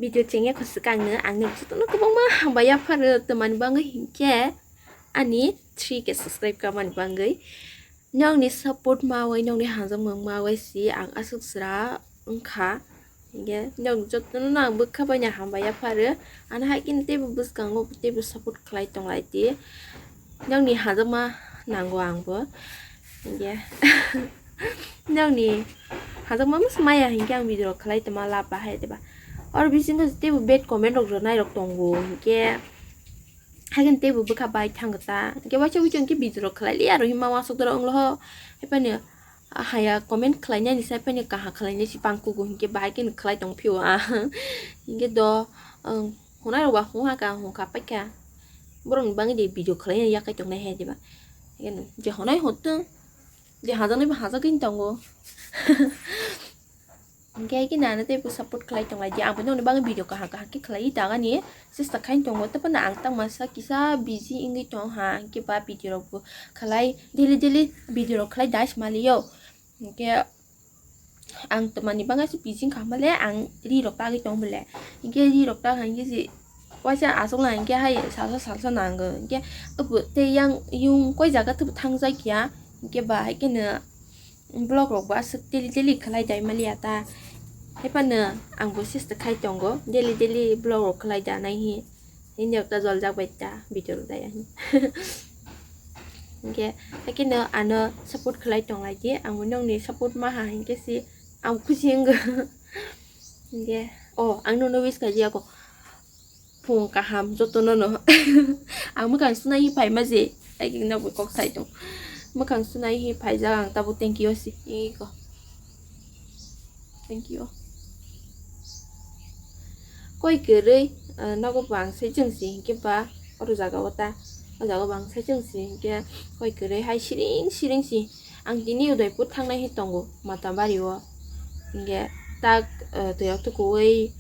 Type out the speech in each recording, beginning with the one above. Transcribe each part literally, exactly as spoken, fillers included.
video chengya kho swkangno ang nini jotono kwbangma hambai yapharo twmani bagwi hinkhe ani three K subscribe kamani bagwi. Nokni support mawi, nokni hamjakmung mawi si ang aswk chwra wngkha. Hinkhe nok jotono no ang bwkha bai no hambai yapharo. Ano hai khe teibo bwskango teibo support khlai tonglai di. Nokni hamjakma nango angbo. Hinkhe nokni hamjakma masa maya hinkhe ang video rok khlai tongma lab bahai diba. Oro bisingo teibo bad comment rok rwnai rok tongo hinkhe. Haikhe teibo bwkha bai thangkha ta. Hinkhe waisa waisa hinkhe video rok khlai li aro hima uansuk doro wnglo ho. Haiphano haya comment khlainani sai phano kaha khlainai si pang kugo hinkhe bahai kheno khlai tong phio ah. Hinkhe do, ang hunai rok ba hung ha ka hung kha paikha. Borok ni bagwi de video khlaina yakai tongnai hai diba. Hinkhe je hunai hotong, je hajaknai bo hajagwi tongo. Hinkhe haikhe nana teibo support khlai tonglai di. Ang bo nokni bagwi video kaham kaham khe khlaiwi tangani chesta khai tongo. Tei phano ang tangmasa kisa busy wngwi tong ha. Hinkhe ba video rok bo khlai daily daily video rok khlai dai se maliyo. Hinkhe ang twmani bagwi se busy wngkha male ang ri rok tagwi tong bole. Hinkhe ri rok tag hinkhe se waisa aswk nang hinkhe hai salsa salsa nango. Hinkhe obo tei yang yung koi jaga teibo thang jai kya. Hinkhe ba haikheno vlog rok bo aswk daily daily khlai dai maliya ta. Haiphano ang bo chesta khai tongo daily daily vlog rok khlai da nai hi. Hini ta joljak bai ta video rok daya hi. Hinkhe haikheno ano support khlai tonglai di, ang bo nokni support maha hinkhe si ang khusi wngkha. Hinkhe o ang nono wish khaijak o. Phung kaham jotono no. Ang mwkhang sunai hi phaima je. Ai kok sai tong. Mwkhang sunai hi phaijak ang tabuk thank you si. Iko. Thank you. Koi kwrwi, ah, nogo bo ang sai chwng si hinkhe ba oro jaga o ta. O jaga o bo ang sai chwng si hinkhe koi kwrwi hai siring siring si. Ang tini Udaipur thangnai hi tongo, Matabari o. Hinkhe tak, eh, twirok tukuwi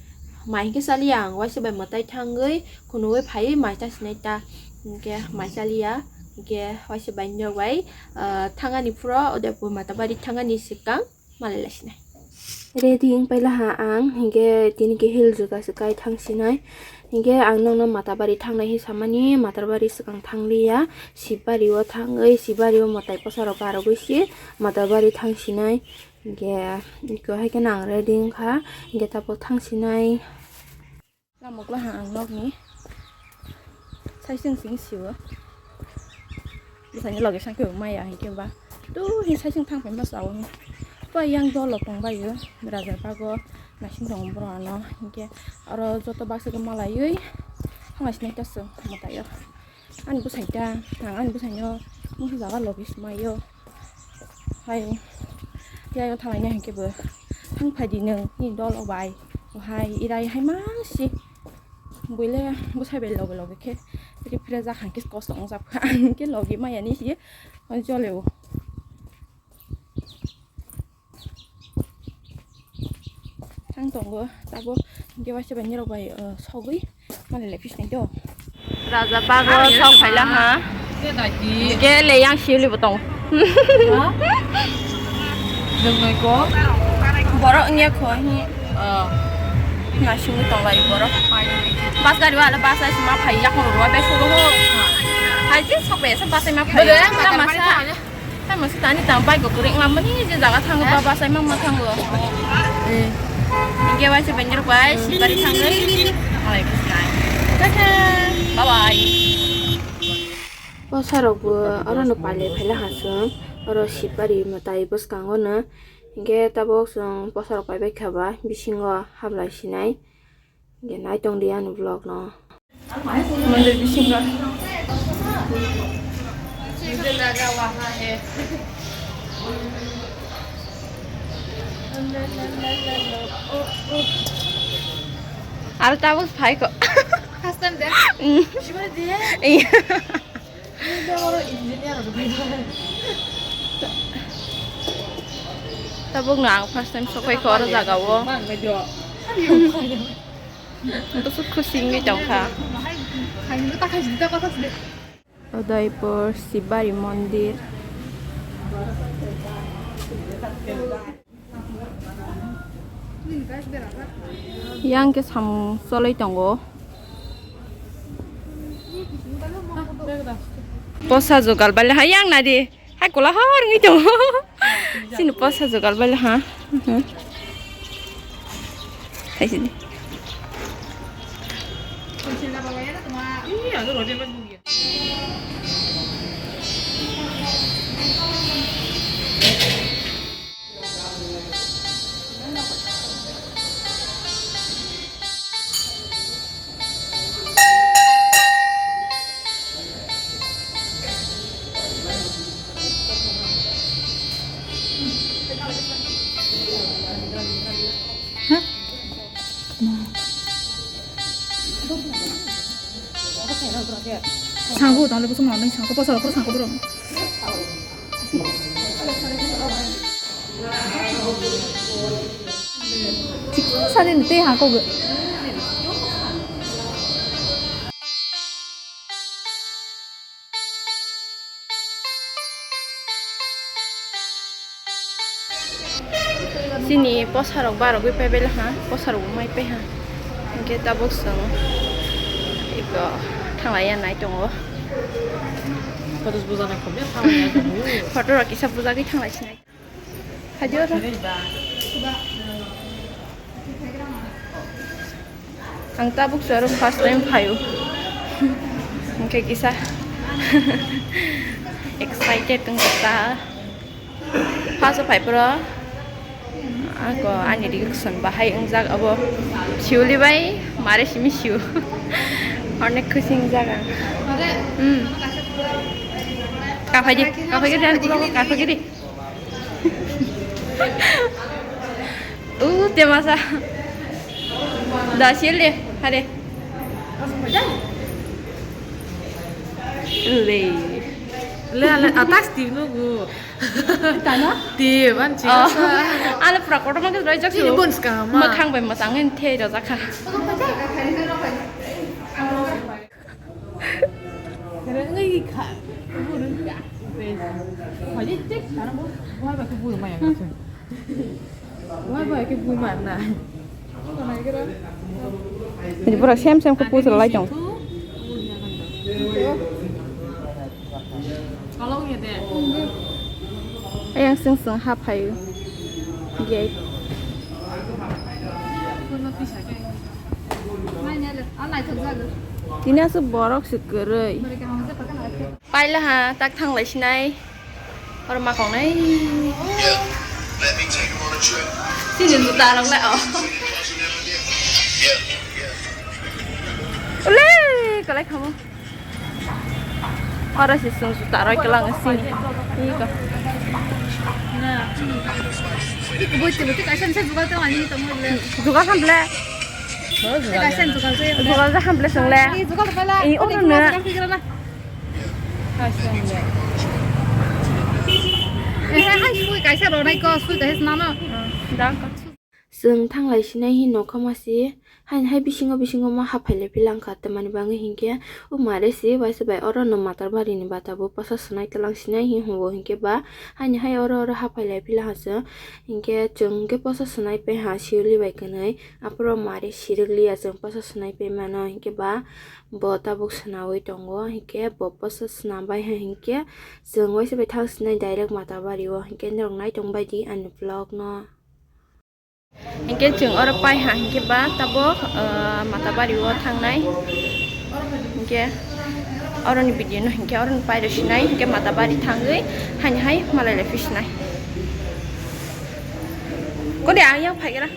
mai hinkhe chaliya ang, waisa bai mwtai thangwi, khunui phaiwi mai chasinai ta. Hinkhe mai chaliya, hinkhe waisa bai norok bai, eh, thangani phuro Udaipur Matabari thangani swkang malai laisinai. Ready wng paila ha ang, hinkhe tini khe heel juta se kai thang sinai. Hinkhe ang nokno Matabari thangnai hi samani, Matabari swkang thangliya, Sibari o thangwi, Sibari o mwtai bwsa rok barogwi se Matabari thang sinai. Hinkhe eko hai kheno ang ready wngkha, hinkhe tabuk thang sinai. Lama ukla ha ang nokni. Sai chwng sing sio. Bwsani loge sakhe maya hinkhe ba. Tu hi sai chwng thang phaima sao. Koi yang dolo tong bai o. Raja bago naising tongo borok ano. Hinkhe aro joto baksa khe malaiwi. Thang sinai ta chwng mwtai o. Ani bwsai ta, ang ani bwsaino mungsa jaga logi swmaio. Hai, tei ayang thalai nai hinkhe bo, "Thang phai di nwng, nini dolo bai." Hai, irai hai mangsi. Buile bwsai bai logi logi khe, ripre jak hangkhe kosto wngjak kha. Ang khe logi maya ni si, jole o. Thang tongo, tabuk hinkhe waisa bai nirok bai, uh, sogwi mali lai phisnai do. Raja bago sok phaila ha. Hinkhe le yang siuli bo tong. Borok wngya kho hi. Nasingwi tong lai borok. Bus gari wala bus ai sima phai yakung rw bai suru ho. Hai je sok bai sa bus ai ma phai. Tamo se tani tang bike kwrwi wngmani je jaga thango ba bus ai ma thango. Hinkhe waisa bai nirok bai Sibari thangwi malai phisnai. Bye bye. Bwsarok bo orono pailai phaila ha chwng. Oro Sibari mwtai bwskango no. Hinkhe tabuk chwng bwsarok paibai kha ba bisingo hablai sinai. Hinkhe naitong di ani vlog no. Mandir bisingo. Aro tabuk phai kho. First time de? Mm. Shimari de? Iya. Tabuk no ang first time sopai kho oro jaga o. Ang to suk khusi wngwi tong kha. Udaipur Sibari Mondir. Yang ke samung choloi tongo. Posa jogal bale ha yang nadi. Hai kola hor ngi tongo. Sini posa jogal bale ha. Hai sini. Sangbo tanglo bosong nang sangko posa rok sangko borok. Chikung sari ni tei ha kok. Chini posa rok barogwi paibai laha, posa rok bo mai paiha. Hingke tabuk chwng eko thanglaiya nai tongo. Photo rok kisa bujagwi thanglai sinai. Hajo ra. Ang tabuk chwng aro first time phaio. Hingke kisa excited wngkha. First o phai phoro ako ani reaction bahai wngjak abo. Siuli bai mare simi siu. Onek khusi wngjak ang. Hmm. Kaphai di, kaphai di, kaphai di. Uh, te masa. Da sile, hare. Le. Le, le, atas di nugu. Tano? Di, ban Oh. Chikasa. Ale pura kotor mangke roi jak Ini su. Bun skama. Makhang bai masang en thei rojak kha. Ini pura sem sem ke putar lai tong. Ayang sing sing hap hai. Gate. Tini aswk borok se kwrwi. Paila ha, tak thang lai sinai. Oro ma kongnai. Sini juta rok lai, oh. Ule, kalai khamo. Oro se sung juta rok kelang sini. Iko. Jugal khamble. Jugal ja khamble sung le. I ono na. Kaisa le. Eh, hai sui kaisa ronai ko, sui kaisa nano. Chwng thanglai sinai hi nokha masi, haini hai bisingo bisingo ma haphai lai phi langkha, tamani bagwi hinkhe o mare si waisa bai oro no Matarbari ni bata bo posa swnai twlang sinai hi hwngo hinkhe ba haini hai oro oro haphai lai phi langkha chwng hinkhe chwng hinkhe posa swnai pai ha siuli bai kwnwi aphuru mare sirwk liya chwng posa swnai pai mano hinkhe ba bo tabuk swnaui tongo hinkhe bo posa swnam bai ha hinkhe chwng waisa bai thang sinai direct Matarbari o hinkhe norok nai tong bai di ani vlog no. Hinkhe chwng oro pai ha hinkhe ba tabuk, ah, Matarbari o thangnai. Hinkhe oroni video no hinkhe oroni pai rw sinai hinkhe Matarbari thangwi haini hai malai lai phi sinai. Kodi ang yang phai gra.